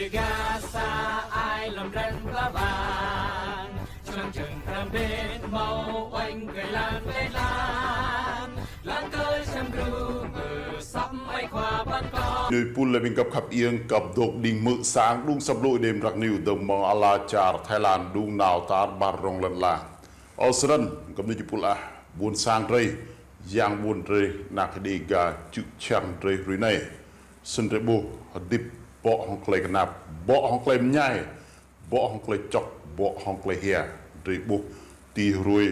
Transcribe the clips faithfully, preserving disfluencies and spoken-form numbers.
Gasa ai lăm răn ba ban. Čuang čuang kram bên mâo oanh kơ lan leh lan. Lan kơ čăm gru ngơ săm ai khua ban kơ. Ñu pul leh ƀĭng găp khăp iêng kăp dôk đing mơ̆ sang đung săp lôi đêm răng niu dơ̆ng mơ̆ng ala čar Thái Lan đung nao tar ƀar rŏng lăn ala. Ơ snăn, găp ñu pul ah, ƀuôn sang drei, yang ƀuôn drei, anak Đêga čư̆ čhiăng drei hruê anei. Snăn drei ƀuh, hdĭp bŏ hŏng klei knap, bŏ hŏng klei mñai, bŏ hŏng klei čŏk, bŏ hŏng klei hia. Drei ƀuh ti hruê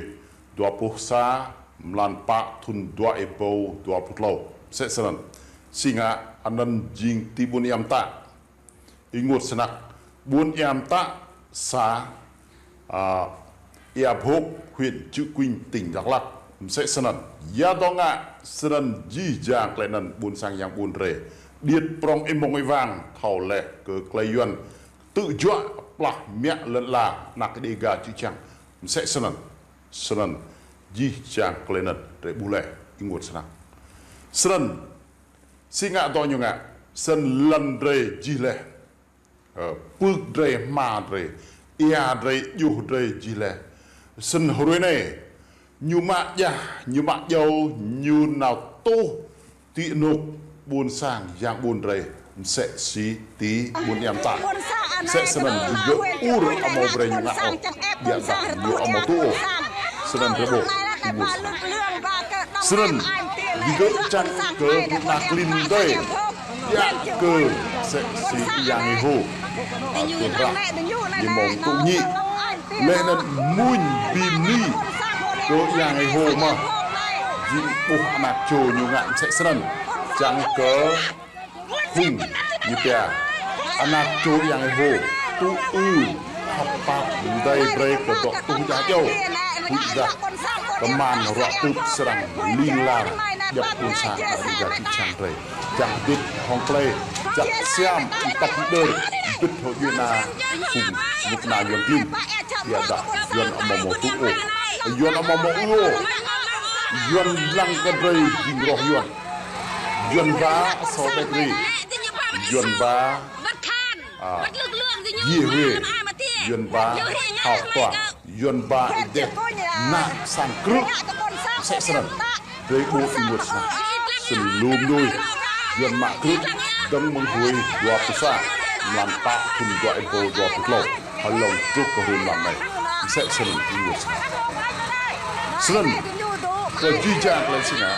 dua pluh sa mlan pă thŭn dua êbâo dua pluh tlâo. Msĕ snăn. Si ngă anăn jing ti ƀuôn Êa Mtă. Ênguôt snăk. Ƀuôn Êa Mtă sa, a, Ea Bhôk, huyện Chư Kuin, tỉnh Đắk Lắk. Msĕ snăn. Ya dŏ ngă, snăn jih jang klei anăn ƀuôn sang yang ƀuôn drei. Điêt prŏng êmông êwang, thâo leh kơ klei Yuăn. Ktư̆ juă plah mă lăn ala, anak Đêga čư̆ čhiăng. Msĕ snăn. Snăn. Jih jang klei anăn, drei ƀuh leh, ênguôt snăk. Snăn. Si ngă dŏ ñu ngă, snăn lăn drei jih leh. Ơ, pưk drei hma drei, êa drei djuh drei jih leh. Snăn hruê anei, ñu mă jah, ñu mă jâo, ñu nao tuh ti anôk ƀuôn sang, yang ƀuôn drei, msĕ si ti ƀuôn Êa Mtă. Msĕ snăn digơ̆ ur amâo brei ñu ngă ôh. Ƀiădah ñu amâo tŭ ôh. Snăn drei ƀuh, ênguôt snăk. Snăn, digơ̆ čiăng kơ knŭk kna klin drei. Ƀiă kơ msĕ si Yang Êhô. A, tuôn rah. Ñu mâo mtŭ ñĭ. Leh anăn mmuñ bi mni kơ Yang Êhô mơh. Jing ƀuh anak čô ñu ngă msĕ snăn. Čiăng kơ phung ñu pia anak čô Yang Êhô tŭ ư hăp pap mdei brei kơ dŏ tuh jah jâo. Huĭdah kman ruă tưp srăng ling lar djăp ƀuôn sang anak Đêga čư̆ čhiăng drei. Čiăng hdĭp hŏng klei jăk siam, mtăp mđơr, mbĭt hŏng djuê ana phung knŭk kna Yuăn klin. Ƀiădah Yuăn amâo mâo tŭ ôh. Yuăn amâo mâo ư ôh. Yuăn dlăng kơ drei jing roh Yuăn. Yuăn ba asâo ƀĕ ri. Yuăn ba, a, yê huê. Yuăn ba thâo tuang. Yuăn ba êdeh. Nă sang krư̆. Msĕ snăn. Drei ƀuh ênguôt snăk. Snăn lu mnuih Yuăn mă krư̆ dơ̆ng mơ̆ng hruê dua pluh sa mlan pă thŭn dua êbâo dua pluh tlâo. Hlŏng truh kơ hruê mlam anei. Msĕ snăn ênguôt snăk. Snăn, kơ jih jang klei si ngă,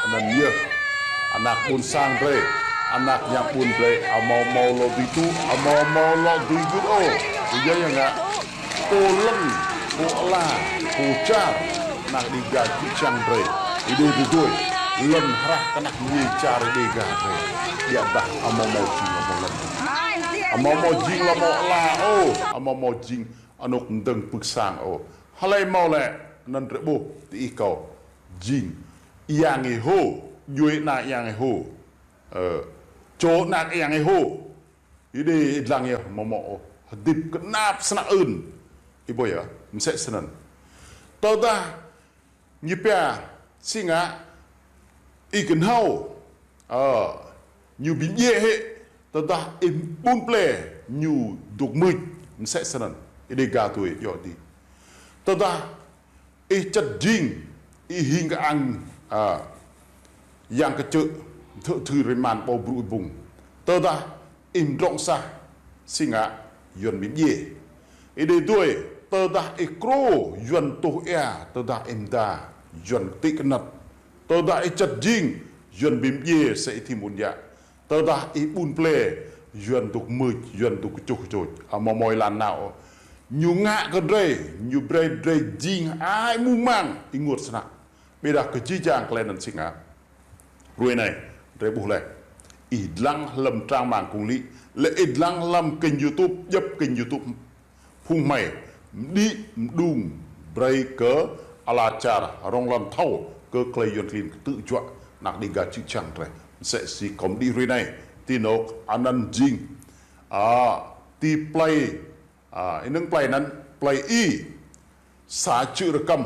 anăn yơh, anak ƀuôn sang drei, anak yang ƀuôn drei, amâo mâo lŏ dưi tŭ, amâo mâo lŏ dưi gưt ôh. Kyua ya ngă, pô lăn, pô ala, pô čar, anak Đêga čư̆ čhiăng drei. Êdei dŭ dui, lăn hrah kơ anak mniê čar Đêga drei. Ƀiădah amâo mâo jing lŏ mâo lăn. Amâo mâo jing lŏ mâo ala ôh, amâo mâo jing anôk mdơ̆ng pưk sang ôh. Hlei mâo lĕ, anăn drei ƀuh, ti ih kâo. Jing, Yang Êhô, djuê ana Yang Êhô. Ơ, čô anak Yang Êhô. Êdei êdlăng yơh, amâo mâo ôh. Hdĭp knap snăk ưn. Ih ƀuh yơh, msĕ snăn. Tơdah ñu pia, si ngă, ih knhâo, ơ, ñu bi mdjiê hĕ, tơdah ih ƀun ple, ñu dôk mưč, msĕ snăn, ih Đêga tui, yơh dih. Tơdah ih čăt jing, ih hing kơ ang, a, yang kčư̆, thơ thư rơman ƀâo brŭ ih bŭng. Tơdah ih mdrŏng sah, si ngă, Yuăn bi mdjiê. Êdei dui, tơdah ih krô, Yuăn tuh êa, tơdah ih mda, Yuăn ti knăt. Tơdah ih čăt jing, Yuăn bi mdjiê, sa ih thim ƀuôn yă. Tơdah ih ƀun ple, Yuăn dôk mưč, Yuăn dôk kčuh kčuč. Amâo mâo êlan nao. Ñu ngă kơ drei, ñu brei drei jing ai mung mang, ênguôt snăk. Ƀiădah kơ jih jang klei anăn si ngă. Hruê anei, drei ƀuh leh. Ih dlăng hlăm trang mạng công lý, leh ih dlăng hlăm kênh YouTube, djăp kênh YouTube phung hmei, mđĭ mđung brei kơ ala čar rŏng lăn thâo kơ klei Yuăn klin ktư̆ juă anak Đêga čư̆ čhiăng drei. Msĕ si kâo mđĭ hruê anei, ti anôk anăn jing, a, ti plei, a, ênơ̆ng plei anăn, plei Y, xã Chư Rkăm,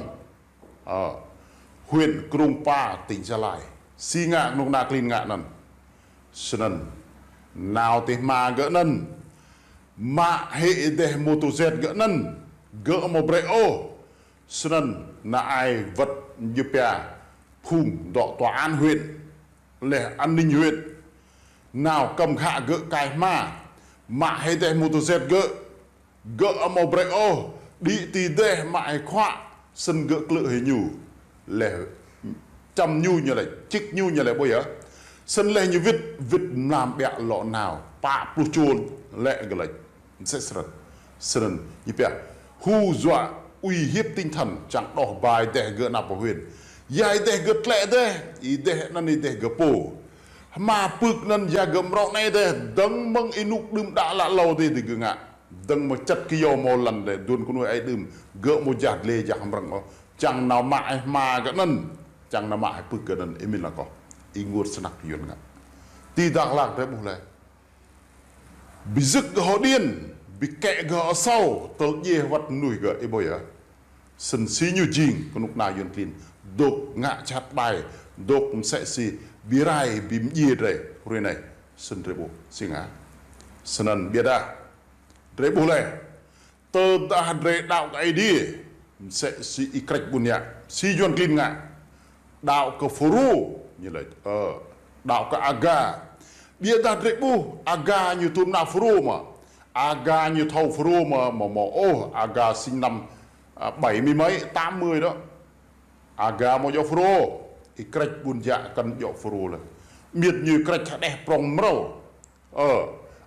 a, huyện Krông Pa, tỉnh Gia Lai. Si ngă knŭk kna klin ngă anăn. Snăn, nao ti hma gơ̆ anăn. Mă hĕ êdeh mô tô jet gơ̆ anăn, gơ̆ amâo brei ôh. Snăn năng ai wăt ñu pia phung dŏ tòa án huyện, leh an ninh huyện, nao kăm ghă gơ̆ kai hma. Mă hĕ êdeh mô tô jet gơ̆, gơ̆ amâo brei ôh. Đĭ ti êdeh mă hĕ khua, snăn gơ̆ klư̆ hĕ ñu, leh čăm ñu ñu lĕ, čĭk ñu ñu lĕ ƀuh yơh. Snăn leh ñu wĭt, wĭt mlam ƀiă lŏ nao pă pluh čô lĕ gơ̆ lĕ. Msĕ snăn, snăn ñu pia hù dọa, uy hiếp tinh thần, čiăng đoh ba êdeh gơ̆ nao pơ huyện. Ya êdeh gơ̆ tlĕ êdeh, êdeh anăn êdeh gơ̆ pô. Hma pưk anăn ya gơ̆ mrâo anei deh, dơ̆ng mơ̆ng ênuk đưm đă lă lâo dih digơ̆ ngă. Dơ̆ng mơ̆ng čăt kyâo mâo lăn deh, duôn knuih aê đưm, gơ̆ amâo jah dliê jah mrơ̆ng ôh. Čiăng nao mă hĕ hma gơ̆ anăn, čiăng nao mă hĕ pưk gơ̆ anăn, ih mĭn lač kơ, ih ênguôt snăk Yuăn ngă. Ti Dak Lak drei ƀuh leh. Bi jơ̆k gơ̆ hŏng điện, bi kĕ gơ̆ hŏng asâo, tơl djiê wăt mnuih gơ̆, ih ƀuh yơh. Snăn si ñu jing knŭk kna Yuăn klin, dôk ngă jhat ƀai, dôk msĕ si bi rai bi mdjiê drei hruê anei. Snăn drei ƀuh si ngă. Snăn ƀiădah drei ƀuh leh, tơdah drei đăo kơ Aê Diê, msĕ si Y-Krêč Ƀuôn Yă, si Yuăn klin ngă, đăo kơ Pharaô, ñu lač, ơ, đăo kơ Aga. Ƀiădah drei ƀuh Aga ñu tuôm nao Pharaô mơh. Aga ñu thâo Pharaô mơh, mâo mâo ôh, Aga sinh năm, à, bảy mươi mấy, tám mươi đó. Aga mâo djŏ Pharaô, Y-Krêč Ƀuôn Yă kăn djŏ Pharaô leh. Miêt ñu Y-Krêč hđeh prŏng mrâo. Ơ,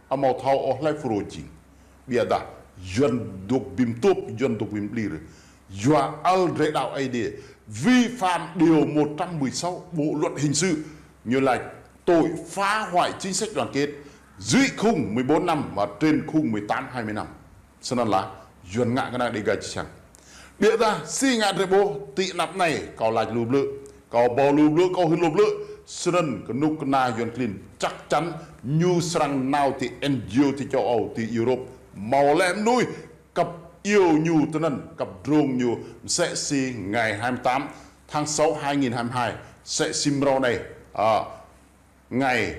amâo thâo ôh hlei Pharaô jing. Ƀiădah Yuăn dôk bi mtuôp, Yuăn dôk bi mđlir. Yua ăl drei đăo Aê Diê, vi phạm điều một trăm mười sáu Bộ luật hình sự, ñu lač tội phá hoại chính sách đoàn kết, dưới khung mười bốn năm và trên khung mười tám hai mươi năm. Snăn lah, Yuăn ngă knang Dega čư̆ čhiăng. Ƀiădah si ngă drei ƀuh, ti anăp anei, kâo lač lu blư̆, kâo ƀuh lu blư̆, kâo hưn lu blư̆, snăn knŭk kna Yuăn klin, chắc chắn ñu srăng nao ti N G O ti châu Âu, ti Europe, mâo leh mnuih, kăp iêu ñu tinăn, kăp drông ñu, msĕ si ngày hai mươi tám tháng sáu hai nghìn hai mươi hai, msĕ si mrâo anei, à, ngày,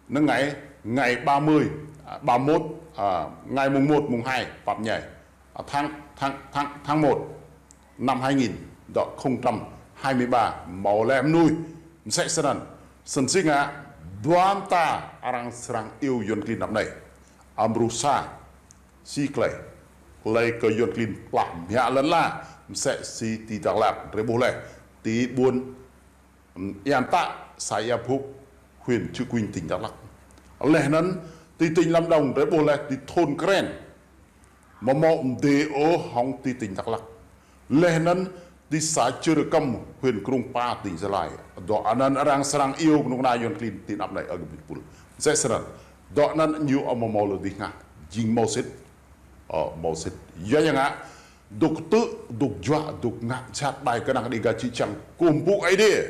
năng ngày, ngày ba mươi, à, ba mốt, à, ngày mùng một, mùng hai, pap mñai, à, tháng, tháng, tháng, tháng một, năm hai nghìn, dŏ không trăm hai mươi ba, mâo leh mnuih, msĕ snăn, snăn si ngă, dua mta arăng srăng iêu Yuăn klin anăp anei. Amrusa, si klei, klei kơ Yuăn klin plah mă lăn ala, msĕ si ti Dak Lak, drei ƀuh leh, ti ƀuôn Êa Mtă, xã Ea Bhôk, huyện Chư Kuin, tỉnh Đắk Lắk. Leh anăn, ti tỉnh Lâm Đồng, drei ƀuh leh, ti thôn Kren. Mâo mâo mdê ôh hŏng ti tỉnh Đắk Lắk. Leh anăn, ti xã Chư Rcăm, huyện Krông Pa, tỉnh Gia Lai. Dŏ anăn arăng srăng iêu knŭk kna Yuăn klin ti anăp anei ơ găp djuê pul. Msĕ snăn. Dŏ anăn ñu amâo mâo lŏ dih ngă. Jing mâo sĭt. Ơ, mâo sĭt. Ya ya ngă. Dôk ktư̆, dôk juă, dôk ngă jhat ƀai knang Dega čư̆ čhiăng kkuh mpŭ Aê Diê.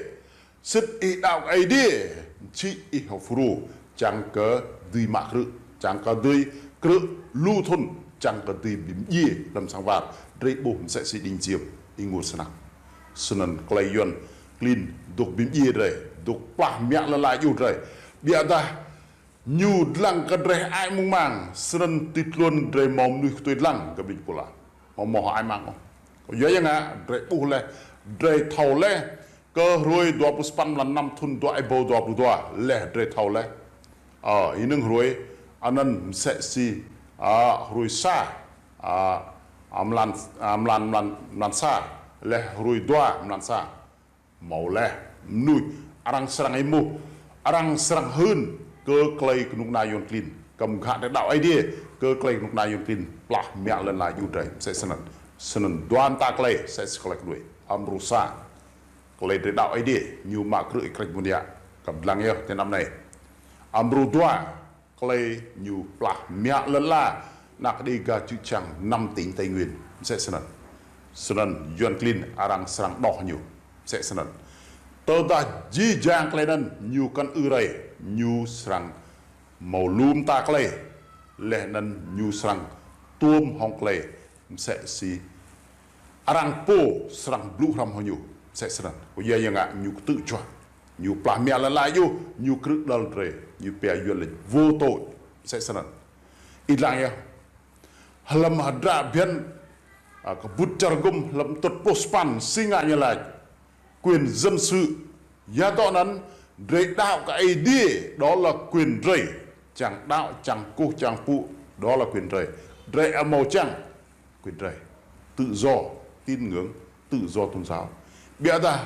Sĭt ih đăo Aê Diê, čih ih hŏng Pharaô, čiăng kơ dưi mă krư̆, čiăng kơ dưi krư̆ lu thŭn, čiăng kơ dưi bi mdjiê hlăm sang war, drei ƀuh msĕ si đĭng čiêm, ih ênguôt snăk. Snăn klei Yuăn klin dôk bi mdjiê drei, dôk plah mă lăn ala djuê drei. Ƀiădah ñu dlăng kơ drei hơăi mơ̆ng mang, snăn ti tluôn drei mâo mnuih ktui dlăng kơ ƀĭng pula. Mâo mâo hơăi mang ôh. Yua ya ngă, drei ƀuh leh, drei thâo leh, kơ hruê dua pluh sa păn mlan năm thŭn dua êbâo dua pluh dua, leh drei thâo leh. Ơ, ênŭng hruê, anăn msĕ si, a, hruê sa, a, a, mlan, a, mlan, mlan, mlan sa, leh hruê dua mlan sa. Mâo leh, mnuih, arăng srăng êmuh, arăng srăng hưn, kơ klei knŭk kna Yuăn klin, kăm ghă drei đăo Aê Diê, kơ klei knŭk kna Yuăn klin, plah mă lăn ala djuê drei, msĕ snăn. Snăn dua mta klei, msĕ si klei knuih, amrusa. Klei drei đăo Aê Diê, ñu mă krư̆ Y-Krêč Ƀuôn Yă, kăp dlăng yơh, ti anăp anei. Amru dua, klei ñu plah mă lăn ala, anak Dega čư̆ čhiăng năm tỉnh Tây Nguyên, msĕ snăn. Snăn Yuăn klin arăng srăng đoh ñu, msĕ snăn. Tơdah jih jang klei anăn ñu kăn ư rei, ñu srăng mâo lu mta klei, leh anăn ñu srăng tuôm hŏng klei, msĕ si arăng pô srăng blŭ hrăm hŏng ñu, msĕ snăn. Kyua ya ngă ñu ktư̆ juă. Ñu plah mă lăn ala djuê, ñu krư̆ đăl drei, ñu pia Yuăn lač vô tội, msĕ snăn. Ih dlăng yơh, Hlăm hdră bhiăn, a, kbŭt čar gŭm hlăm tŭt pluh sa păn si ngă ñu lač quyền dân sự. Ya dŏ anăn, drei đăo kơ Aê Diê, đó là quyền drei. Čiăng đăo, čiăng kkuh, čiăng mpŭ, đó là quyền drei. Drei amâo čiăng, quyền drei. Tự do tín ngưỡng, tự do tôn giáo. Ƀiădah,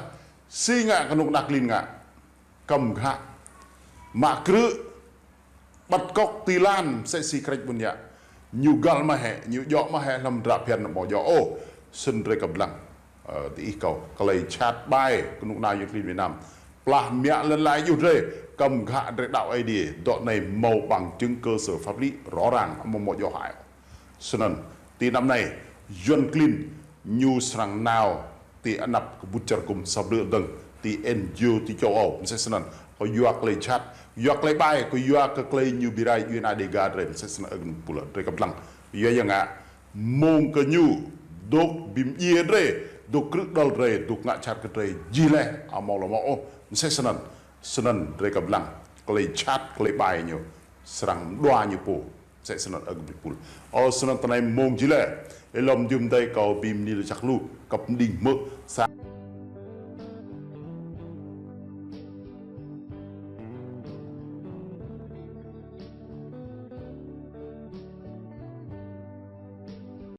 si ngă knŭk kna klin ngă, kăm ghă, mă krư̆, bắt cóc ti lan msĕ si krêč ƀuôn yă. Ñu găl mơh hĕ, ñu djŏ mơh hĕ hlăm hdră bhiăn amâo djŏ ôh. Snăn drei kăp dlăng, ơ, diih kâo, klei jhat ƀai knŭk kna yuăn klin Việt Nam plah mă lăn ala djuê drei, kăm ghă drei đăo Aê Diê, dŏ anei mâo bằng chứng cơ sở pháp lý rõ ràng, amâo mâo djŏ hĕ. Snăn, ti anăp anei, yuăn klin ñu srăng nao ti anăp kbŭt čar gŭm sa blư̆ dơ̆ng, ti N G O ti châu Âu msĕ snăn. Kyua klei jhat, kyua klei ƀai, kyua kơ klei ñu bi rai djuê ana Dega drei msĕ snăn, ơ ƀuôn drei kăp dlăng. Kyua ya ngă, mông kơ ñu dôk bi mdjiê drei, dôk krư̆ đăl drei, dôk ngă jhat kơ drei jih leh, amâo lŏ mâo ôh msĕ snăn. Snăn drei kăp dlăng, klei jhat klei ƀai ñu srăng mđua ñu pô msĕ snăn, ơ ƀuôn. Ơ snăn, ti anei mông jih leh, êlâo mjưh mdei kâo bi mni lač jăk lu kăp mđing hmư̆ sa